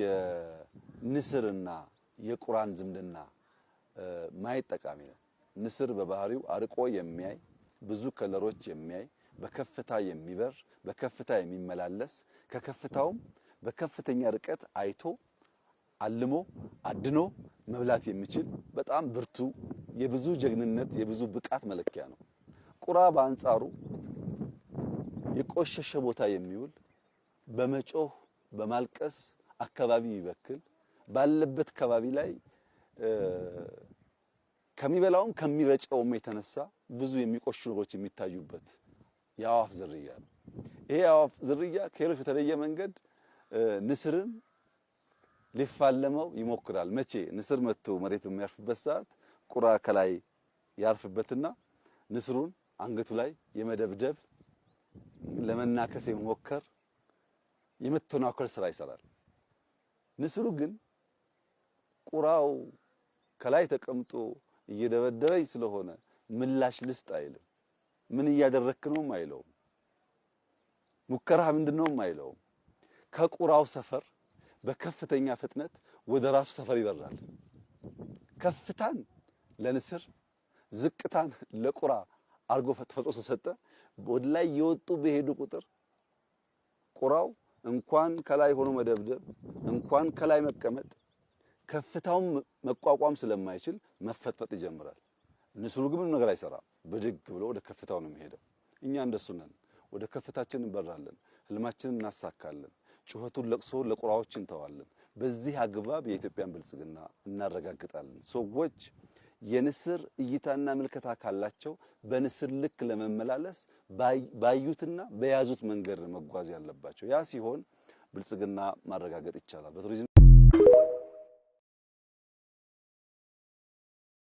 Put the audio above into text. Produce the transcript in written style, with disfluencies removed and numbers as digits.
የንስርና የቁራን ዝምድና ማየት ጠቃሚ ነው። ንስር በባህሪው አርቆ የሚያይ፣ ብዙ color ኦች የሚያይ፣ በከፍታ የሚበር፣ በከፍታ የሚመላለስ፣ ከከፍታውም በከፍተኛ ርቀት አይቶ አልሞ አድኖ መብላት የሚችል በጣም ብርቱ የብዙ ጀግንነት የብዙ ብቃት መለኪያ ነው። ቁራ በአንጻሩ የቆሸሸ ቦታ የሚውል፣ በመጮህ በማልቀስ አካባቢ የሚበክል፣ ባለበት ከባቢ ላይ ከሚበላውም ከሚረጨውም የተነሳ ብዙ የሚቆሽሹ ነገሮች የሚታዩበት የአዋፍ ዝርያ ነው። ይሄ የአዋፍ ዝርያ ከሌሎች በተለየ መንገድ ንስርን ሊፋለመው ይሞክራል። መቼ ንስር መጥቶ መሬት በሚያርፍበት ሰዓት ቁራ ከላይ ያርፍበትና ንስሩን አንገቱ ላይ የመደብደብ፣ ለመናከስ የመሞከር፣ የመተናኮል ስራ ይሰራል። ንስሩ ግን ቁራው ከላይ ተቀምጦ እየደበደበኝ ስለሆነ ምላሽ ልስጥ አይልም። ምን እያደረክ ነውም አይለውም። ሙከራህ ምንድነውም አይለውም። ከቁራው ሰፈር በከፍተኛ ፍጥነት ወደ ራሱ ሰፈር ይበራል። ከፍታን ለንስር ዝቅታን ለቁራ አርጎ ተፈጥሮ ስለሰጠ ወደ ላይ የወጡ በሄዱ ቁጥር ቁራው እንኳን ከላይ ሆኖ መደብደብ፣ እንኳን ከላይ መቀመጥ፣ ከፍታውን መቋቋም ስለማይችል መፈጥፈጥ ይጀምራል። ንስሩ ግን ምንም ነገር አይሰራም። ብድግ ብሎ ወደ ከፍታው ነው የሚሄደው። እኛ እንደሱ ነን። ወደ ከፍታችን እንበራለን፣ ህልማችንን እናሳካለን። ጩኸቱን፣ ለቅሶ ለቁራዎች እንተዋለን። በዚህ አግባብ የኢትዮጵያን ብልጽግና እናረጋግጣለን። ሰዎች የንስር እይታና ምልከታ ካላቸው በንስር ልክ ለመመላለስ ባዩትና በያዙት መንገድ መጓዝ ያለባቸው። ያ ሲሆን ብልጽግና ማረጋገጥ ይቻላል። በቱሪዝም